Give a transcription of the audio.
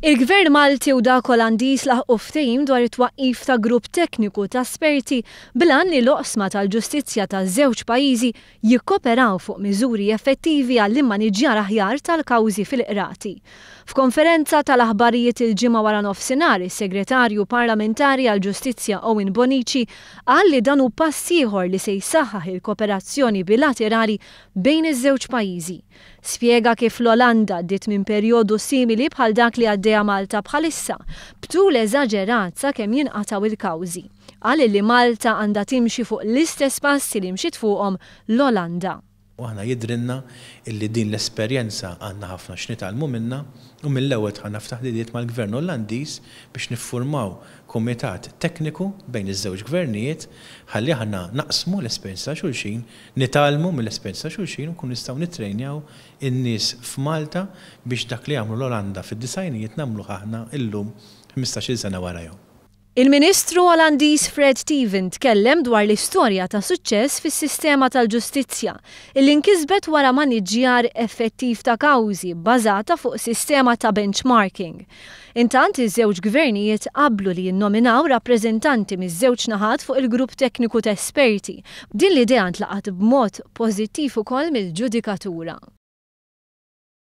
Il-Gvern Malti u dak Olandiż laħqu ftehim dwar it-twaqqif ta' grupp tekniku ta' esperti bil-għan li l-oqsma tal-ġustizzja taż-żewġ pajjiżi jikkoperaw fuq miżuri effettivi għall-immaniġġjar aħjar tal-kawżi fil-qrati. F'konferenza tal-aħbarijiet il-Ġimgħa waranofsinhar, is-Segretarju Parlamentari għall-Ġustizzja Owen Bonnici qal li dan hu pass ieħor li se jsaħħaħ il-koperazzjoni bilaterali bejn iż-żewġ pajjiżi. Spjega kif l-Olanda għaddiet minn perjodu simili bħal dak li għaddejja Malta bħalissa, b'tul eżaġerat sakemm jinqatgħu il-kawżi. Qal li Malta għandha timxi fuq l-istess passi li mxiet fuqhom l-Olanda. U aħna jidhrilna illi din l-esperjenza għandna ħafna x'nitgħallmu minnha u mill-ewwel dħalna f'taħdidiet mal-Gvern Ollandiż biex niffurmaw kumitat tekniku bejn iż-żewġ gvernijiet ħalli aħna naqsmu l-esperjenza ta' xulxin, nitgħallmu mill-esperjenza ta' xulxin u nkunu nistgħu nittrejnjaw in-nies f'Malta biex dak li għamlu l-Olanda fid-disgħinijiet nagħmluh aħna llum 15-il sena warajhom. Il-Ministru Olandiż Fred Teeven tkellem dwar l-istorja ta' suċċess fis-sistema tal-ġustizzja illi nkisbet wara maniġġjar effettiv ta' kawżi bbażata fuq sistema ta' benchmarking. Intant iż-żewġ gvernijiet qablu li jinnominaw rappreżentanti miż-żewġ naħat fuq il-grupp tekniku ta' esperti. Din l-idea ntlaqat b'mod pożittiv ukoll mill-ġudikatura.